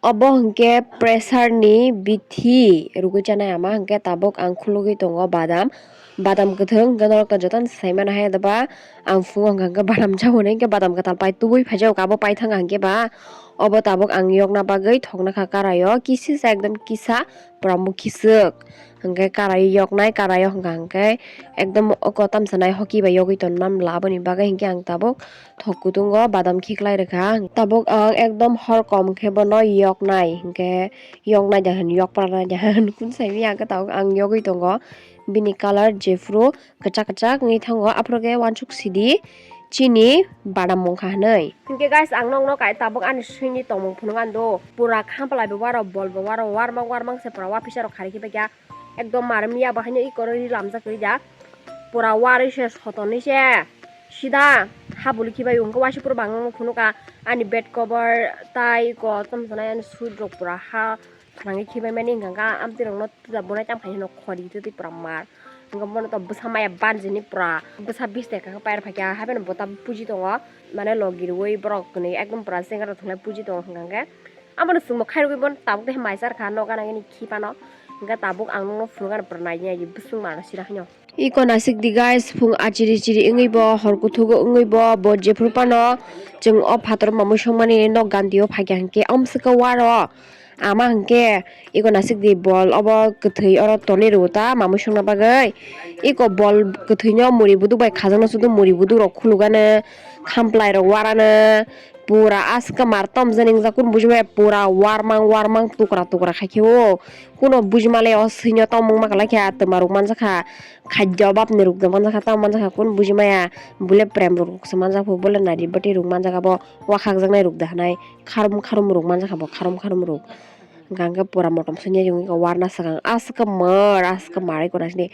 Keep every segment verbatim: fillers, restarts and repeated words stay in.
Obo hwnkhe pressure ni bithi rwgwi chanai ama, hwnkhe tabuk ang khulugwi tongo badam. Badam kwthwng hwnkhe norok to jotono sai mano hai, adaba ang phungo hwnkha hwnkhe badam cha hwnwi hwnkhe badam kwtal pai tubui phaijak, abo paithang hwnkhe ba obo tabuk ang yokna bagwi thokna kha karaio, kisisa ekdom kisa pura mukhiswk. Hwnkhe karai yoknai, karai o hwnkha hwnkhe ekdom oko tamsanai hoki bai yogwi tonmani, aboni bagwi hwnkhe ang tabuk thok kutungo badam khiklai rwkha. Tabuk ang ekdom hor kom khe bono yoknai, hwnkhe yoknai da hwn, yokpra nai da hwn, kun saimanya hwnkhe tabuk ang yogwi tongo. Bini colour jephru kwchak kwchak wngwi thango, aphuru khe uansuk sidi chini badam mungkha hwnwi. Hwnkhe guys, ang nokno kai tabuk ani swngni tongmung phunuk ani do. Pura khampalai bo waro, bol bo waro, warmang warmang se pura uaphisa rok kharwi khibaikha. Ekdom marmiya bo haino eko ri lamjak rida. Pura warwi se sotonwi se sida habulwi khibai hwnkhe uaisuk phuru bangma phunukha. Ani bed cover tai eko chomchonai ani suit rok pura ha. Thwngwi khibaimani hwnkha khe amtwi rokno twja bonai tamo khaino khori twi pura mar. Hwnkha bono to bwsa maya banjini pura bwsa bistai kha khe pair phaikha, hapheno bota puji tongo, mane logi rwui borok kwnwi ekdom pura chenga rok thwnglai puji tongo hwnkha khe. Abono chwngbo khairogwi bono tabuk de mai char kha noga nagini khipano. Hwnkha tabuk ang nokno phunukha pura naidi naidi bwswk mano sida haino. Iko nasik di guys, phung achiri chiri wngwi bo, hor kuthugo wngwi bo, bo jephru phano chwng o phator mamwi songmani nok gandhi o phaikha hwnkhe omswk o waro. Ama hwnkhe iko nasik di bol obo kwthwi oro tonwi rwo ta mamwi songna bagwi. Iko bol kwthwino muri buduk bai khajakna sudu, muri buduk rok khulugano, khamplai rok warano, pura aska mar tom jani wngjak kunu bujimaya pura warmang warmang tukra tukra khaikhe o. Kuno bujimale o swino tomung ma kwlai khe twma rok manjakha, khadyo bapni rok manjakha, tamo manjakha kunu bujimaya, bole prem rok se manjakha, bole nari bati rok manjakha bo, wakhakjaknai rok da hinai kharum kharum rok manjakha bo, kharum kharum rok. Hwnkha hwnkhe pura motom swngjak wngkha warna swkang, aska mar, aska mar iko nasini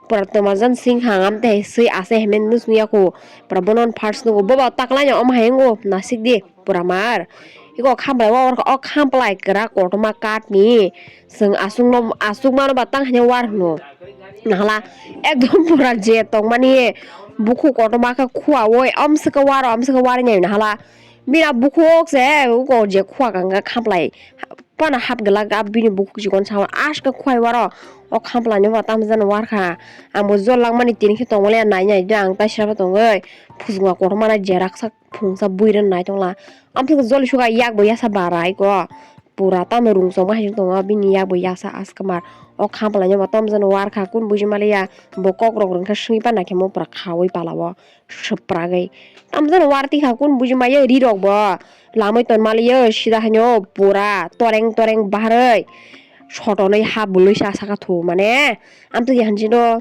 pura twma jan sing hang am tei swi ase hemeng nw swngyakho, pura bono first nugo boba taklaino omo hai wngo nasik di. Pura mar. Iko khamplai o, o khamplai kwrak kotorma katni. Chwng aswkno, aswk mano ba tang hino war hino. Nahala ekdom pura je tongmani bukhuk kotorma khe khua oi, amswk khe war, amswk khe war nai nahala. Bini bukhuk se uko je khua kang khe khamplai. Pana hap glak a bini bukhuk chikon sa aska khua waro. O khamplai no ba tamo jani war kha. Ang bo jol langmani tini khe tongmani nai nai de ang tai sra tongoi. Phusung kotorma na je raksa. Phungsa buira nai tongla. Amtwk joli suka yak bo yasa bara iko. Pura tamo rung choma hai tongo bini yak bo yasa aska mar. O khamplai no bo tom jani war kha kun buji maliya. Bo kok rok rwng khe swi pana khe mo pura khawi pala o. Swpragwi. Tam jani war tikha kun buji maya ri rok bo. Lamai ton maliya sida haino pura toreng toreng baharwi. Sotonwi ha bului sa saka thu mane. Amtwk ya hanjino.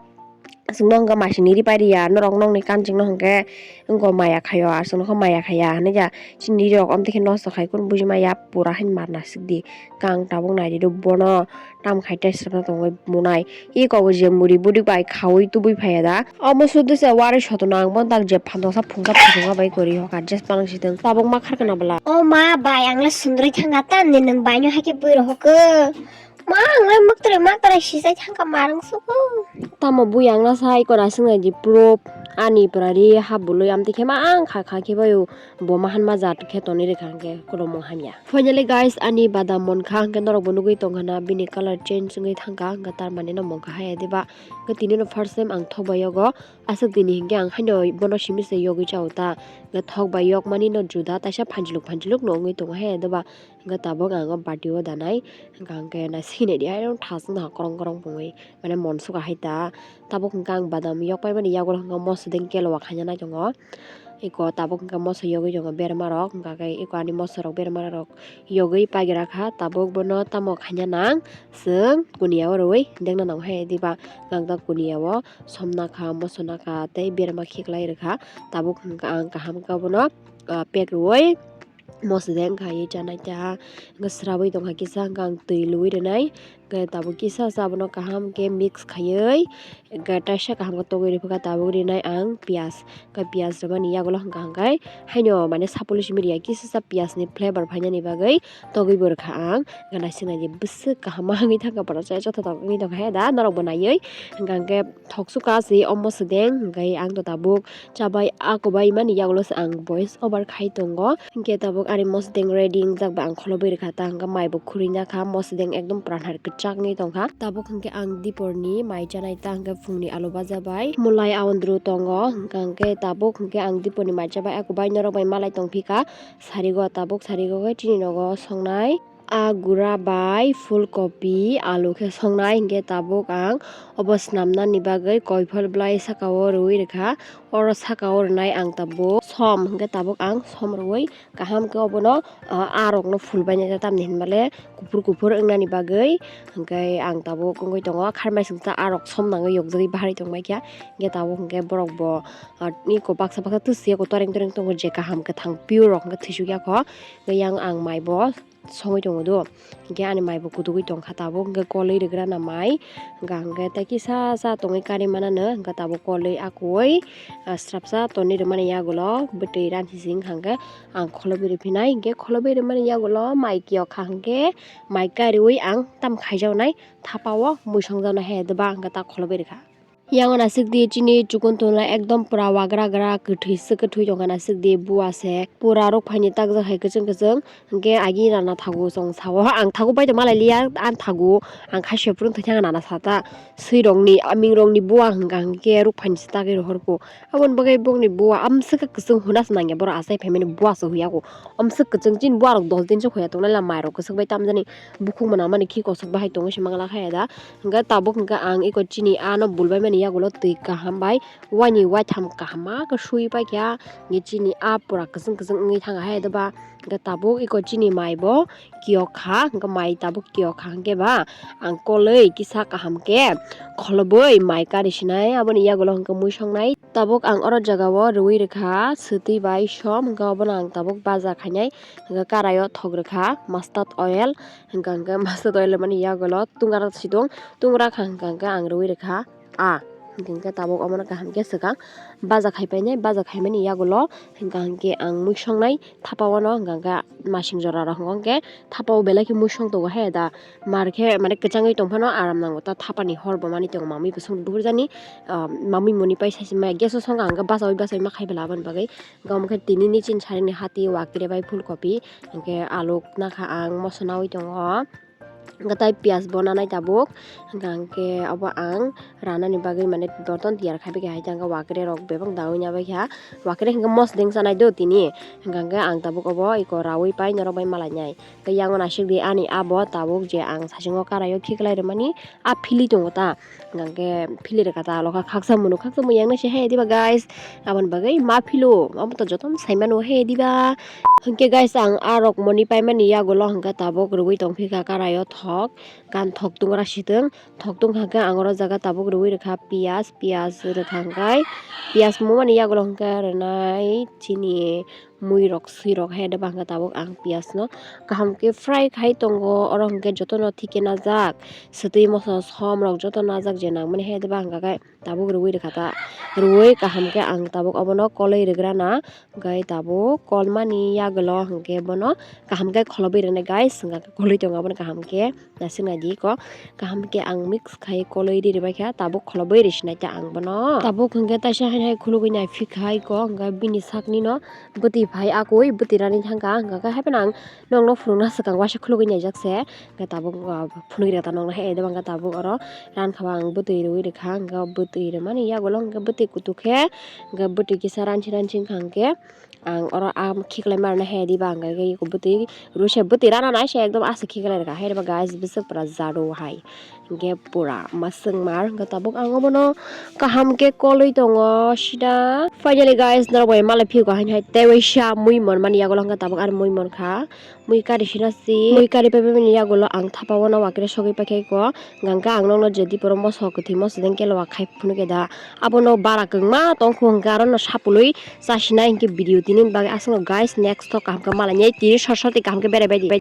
Chwngno hwnkhe masini ri pai riya, norok nokni kanchingno hwnkhe wngkha maya khaio, aswkno khe maya khaiya hinwi ja chini ri rok omtwi khe nosto khai kunu buji maya pura haino mar nasik di. Kang tabuk nai di do bono tam khai tei swrapna tongwi munai. Iko bo je muri budi bai khaui tubui phaiya da. Omo sudu se warwi sotono ang bono tak je phantok sa phungkha phungkha bai kwrwi hoka je panang sitwng tabuk ma kharkana bwla. O ma bai ang le sundrwi thangkha tamni nwng bai no hai khe bui rohor khe. Ma ang le mwktwrwi mwktwrwi sisai thangkha marwng sugo. Tamo bui ang na sai kora swngnai di proof ani pura ri ha bului amtwi khe ma ang kha kha khe baio bo ma hanma jat khe tonwi rwkha hwnkhe kwlwngmung hamya. Finally guys ani badam monkha hwnkhe norok bo nugwi tongkha na bini colour change wngwi thangkha hwnkhe tar mani no monkha haya diba hwnkhe tini no first time ang thok bai yogo aswk tini hwnkhe ang haino bono simi se yogwi chao ta hwnkhe thok bai yok mani no juda taisa phanjluk phanjluk no wngwi tongo haya diba. Hwnkhe tabuk ang o bati o danai hwnkha hwnkhe naisingni di ayang thasung no korong korong pungwi mane monsok ahai ta. Tabuk hwnkha ang badam yok paimani yagulo hwnkha mosodeng kelowa khaina naitongo. Eko tabuk hwnkha moso yogwi tongo berma rok hwnkha khe eko ani moso rok berma rok yogwi pagira kha tabuk bono tamo khaina nang chwng kuniya o rwui dengna nango hai diba nang ta kuniya o somna kha moso na kha tei berma khiklai rwkha tabuk hwnkha ang kaham khe bono pek rwui. Mosodeng khai chanai ta hwnkhe srabwi tongkha kisa hwnkhe ang twi lwi rwnai hwnkhe tabuk kisa sa abono kaham khe mix khaiwi hwnkhe taisa kaham khe togwi rwphikha tabuk rinai ang piyaj hwnkhe piyaj rwmani yagulo hwnkha hwnkhe haino mane sapulwi simi riya kisa sa piyaj ni flavour phainani bagwi togwi bo rwkha ang hwnkhe naisingnaidi bwswk kaham ma wngwi thangkha borok se joto tok wngwi tongkha he da norok bo naiwi hwnkhe hwnkhe thok sukha se omo sodeng hwnkhe ang to tabuk chabai a kwbai mani yagulo se ang voice over khai tongo hwnkhe tabuk Ari mosodeng ready wngjak ba ang kholobai rwkha ta hwnkhe mai bo khurui nakha, mosodeng ekdom pran hai kwchak wngwi tongkha. Tabuk hwnkhe ang diporni mai chanai ta hwnkhe phungni alu baja bai mulai aondru tongo, hwnkha hwnkhe tabuk hwnkhe ang diporni mai chabai ako bai norok bai malai tongphika sarigo, tabuk sarigo khe chini nogo songnai. A gura bai fulkopi alu khe songnai, hwnkhe tabuk ang obo swnamnani bagwi koiphol bwlai saka o rwui rwkha. Oro saka o rwnai ang tabuk som, hwnkhe tabuk ang som rwui kaham khe obono, ah, a rokno phulbainai ta, tamni hinmale kuphur kuphur wngnani bagwi. Hwnkhe ang tabuk wngwi tongo kharmai songcha a rok som nangwi yokjagwi baharwi tongbaikha, hwnkhe tabuk hwnkhe borok bo, ah, iko baksa baksa twswi eko toreng toreng tongo je kaham kwthang pure rok hwnkhe thwisuk yakho, hwnkhe yang ang mai bo songwi tongo do. Hwnkhe ani mai bo kutugwi tongkha tabuk, hwnkhe kolwi rwgrana mai. Hwnkha hwnkhe tei kisa sa tongwi kari manano, hwnkhe tabuk kolwi akoi, ah, srapsa tonwi rwmani yagulo bwtwi ransi sing hwnkha hwnkhe ang kholobai rwphinai. Hwnkhe kholobai rwmani yagulo mai kiyok kha hwnkhe mai kariui ang tam khaijaknai thapa o mui songjaknai hai doba hwnkhe ta kholobai rwkha. Yang nasik di chini chukun tuna ekdom pura wagra gra kwthwi se kwthwi tongkha nasik di bua se pura rok phaini takjak hai kwchwng kwchwng hwnkhe agi rana thagu chwng sao ang thagu bai tongma lai liya ang thagu ang khaisya phuru thwkhe ang nana sata swi rokni aming rokni bua hwnkha hwnkhe rok phaini se tagwi rohor kho aboni bagwi bokni bua amswk kwchwng huna se nangya borok achai phaimani bua se huya kho amswk kwchwng chini bua rok dos din se huya tongnai la mai rok kwchwk bai tamjani bukhuk mwnamani khi kosok bahai tongwi se manglak hai da. Hwnkhe tabuk hwnkhe ang eko chini ano bulbaimani yagulo twi kaham bai waini waitham kaham ma khe sui paikha, hwnkhe chini a pura kwchwng kwchwng wngwi thangkha hai doba. Hwnkhe tabuk eko chini mai bo kiyok kha, hwnkhe mai tabuk kiyok kha hwnkhe ba ang kolwi kisa kaham khe kholobwi mai kari sinai aboni yagulo hwnkhe mui songnai. Tabuk ang oro jagao rwui rwkha swtwi bai som, hwnkhe obono ang tabuk baja khainai, hwnkhe karaio thok rwkha mustard oil. Hwnkha hwnkhe masa toilet mani yagulo tungra sidung tungra kha hwnkha hwnkhe ang rwui rwkha a hwnkha hwnkhe tabuk omono kaham khe swkang baja khaipainai baja khaimani yagulo hwnkha hwnkhe ang mui songnai thapa o no hwnkha hwnkhe masing jora rok hwnkha hwnkhe thapa o belai khe mui song tongo he da mar khe mane kwchangwi tongphano aram nango ta thapani hor bo mani tongo mamui bwswk buphurjani mamui moni pai saichima gas o songkha hwnkhe bachaui bachaui ma khai bela aboni bagwi. Hwnkhe omo khe tini ni chini sari ni hati wakire bai phulkopi hwnkhe alu nakha ang moso naui tongo. Hwnkhe tai piyaj bo nanai tabuk hwnkha hwnkhe obo ang ranani bagwi mane borton tiyar khai bai kha hai hwnkhe wakire rok bebak daui nabai kha wakire hwnkhe mosodeng chanai do tini hwnkha hwnkhe ang tabuk obo eko raui pai norok bai malainai. Tei yang naisik di ani abo tabuk je ang saichung o karaio khiklai rwmani a philwi tongo ta. Hwnkhe philwi rwkha ta lokha khaksa mwnwi khaksa mwnwi yang nai se he diba guys. Aboni bagwi ma philo omo to jotono sai mano he diba. Hwnkhe guys ang a rok moni paimani yagulo hwnkhe tabuk rwui tongphikha karaio thok kan thok tungra sitwng thok tungkha hwnkhe ang oro jaga tabuk rwui rwkha piyaj piyaj rwkha hwnkhe piyaj mumani yagulo hwnkhe rwnai chini mui rok swi rok he de bangkha tabuk ang piyaj no kaham khe fry khai tongo oro hwnkhe jotono thik khe najak swtwi moso som rok joto najak je nangmani he de bangkha khe tabuk rwui rwkha ta rwui kaham khe ang tabuk obono kolwi rwgrana hwnkhe tabuk kolmani yagulo hwnkhe bono kaham khe kholobwi rwnai guys hwnkha khe kolwi tongo abono kaham khe. Naisik naidi eko kaham khe ang mix khai kolwi ri rwbaikha tabuk kholobwi ri sinai ta ang bono tabuk hwnkhe taisa hai hai khulugwi naiphikha eko hwnkhe bini sakni no bwtwi phai akwi bwtwi rani thangkha hwnkhe hapheno ang nokno phunukna swkang waisa khulugwi naijak se hwnkhe tabuk phunukya ta nokno he tabuk oro rankha ang bwtwi rwi rwkha hwnkhe bwtwi rwmani yagulo hwnkhe bwtwi kutuk khe hwnkhe bwtwi kisa ransi ransi wngkha hwnkhe. Ang oro ah khiklai ma rwna he diba hwnkhe eko bwtwi rwse bwtwi rana nai se ekdom aswk khiklai rwkha hai rwba guys bwswk pura jado hai hwnkhe pura maswk mar hwnkhe tabuk ang obono kaham khe kolwi tongo sida finally guys norok bai malai phiyok haino hai tei waisa mui monmani yagulo hwnkhe tabuk ani mui monkha mui kari sina si mui kari paipai mani yagulo ang thapa uano wakre sogwi paikha eko. Hwnkhe ang nokno je diporo moso kwthwi moso dengkhe lowa khai phunukhe da. Abono bara kwbangma tongkhu hwnkhe arono sapului chasinai hwnkhe video tini bagwi aswkno guys next o kaham khe malainai tini sor sor tei kaham khe berai baidi.